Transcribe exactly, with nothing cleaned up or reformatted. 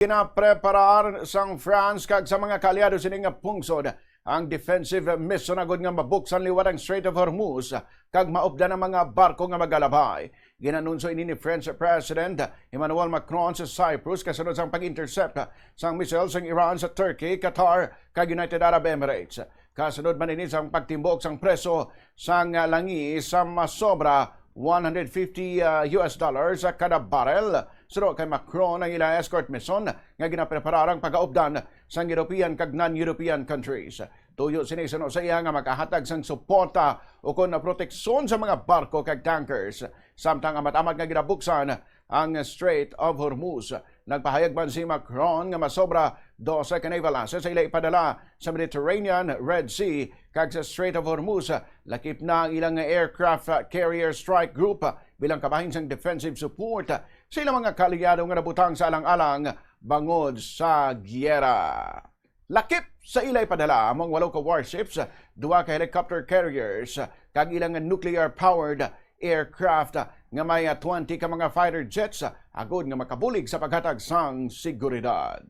Ginapreparar sang France kag sa mga kaalyado sining pungsod ang defensive mission agud nga mabuksan liwat ang Strait of Hormuz kag maupdan ang mga barko nga magalabay. Ginanunsyo ini ni French President Emmanuel Macron sa Cyprus kasunod sang pag-intercept sang missile sang Iran sa Turkey, Qatar, kag United Arab Emirates. Kasunod man ini sang pagtimbok sang presyo sang langi sa masobra one hundred fifty, ah, U S dollars sa kada barrel. Suno kay Macron, ang ilang escort mission nga ginapreparar ang pagaupdan sang European kag non-European countries. Tuyo sini suno sa iya nga makahatag sang suporta ukon na proteksyon sa mga barko kag tankers. Samtang amat-amat nga ginabuksan ang Strait of Hormuz. Nagpahayag man si Macron nga masobra dose ka naval assets sa ila ipadala sa Mediterranean, Red Sea, kag sa Strait of Hormuz. Lakip na ang ilang aircraft carrier strike group bilang kabahin sang defensive support sa ilang mga kaalyado nga nabutang sa alang-alang bangod sa giyera. Lakip sa ila ipadala amo ang walo ka warships, duha ka helicopter carriers, kag ilang nuclear-powered aircraft nga may twenty ka mga fighter jets, agod nga makabulig sa paghatag sang seguridad.